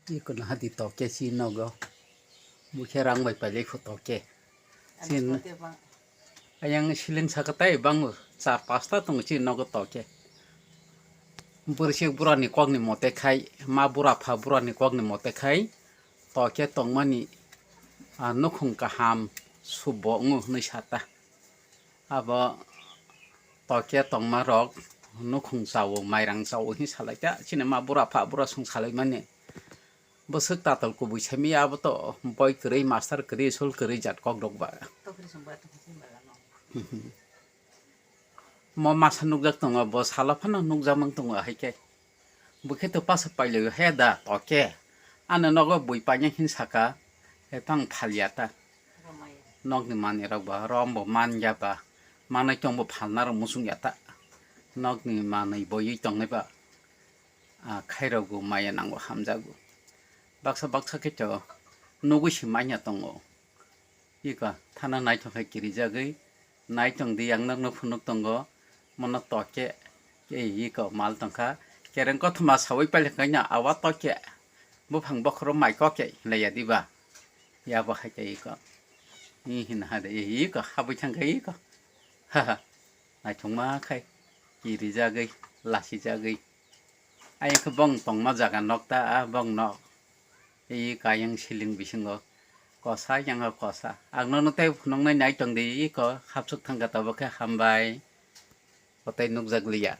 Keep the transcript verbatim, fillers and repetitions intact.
Iko no hadi toke si nogo. Bukhe rang bai pailai phu toke. Sin ayang siling saka tai bang char pasta tongo si nogo toke. Bursi burani kokni mote khai, ma bura pha burani kokni mote khai, toke tongmani, ah, nukhung kaham subo wngo hwnwi sata. Abo toke tongma rok nukhung chao, mairang chao hin salai ta, chini ma bura pha bura sung salai mani. Bwswk tatal kubui simi abo to boi kwrwi, master kwrwi, sul kwrwi jat kok rok ba. Mo masa nukjak tongo, bo salo phano nukjak mang tongo, hai khe. Bo khe to pasa pailai he da, toke. Ano nogo bui paina hin saka, he tang phalia ta. Nokni manwi rok ba, rom bo man ya ba, manwi tong bo phalna rok muchung ya ta. Nokni manwi boiwi tongnai ba, a, khairok bo maya nango hamjago. Baksa baksa khe to nugui se manya tongo. Iko thana naithok hai kirijagwi, naitong di, ang nokno phunuk tongo, mono toke, ei iko mal tongkha, kereng kothoma sawi pailai khaina awa toke, buphang bokhoro mai koke hinlaiya diba, yabo hai khe iko, i hinha de, ei iko habwi thangkha iko, haha, naithokma khai, kirijagwi, lasijagwi. Ayang khe bong tongma jaga nok ta, ah, bong nok. Ei kayang siling bisingo kosa, yang kosa. Ang nono tei phunuknai nai tong di, iko hapsuk thangkha, tabuk khe hambai. Kotai nukjak liya.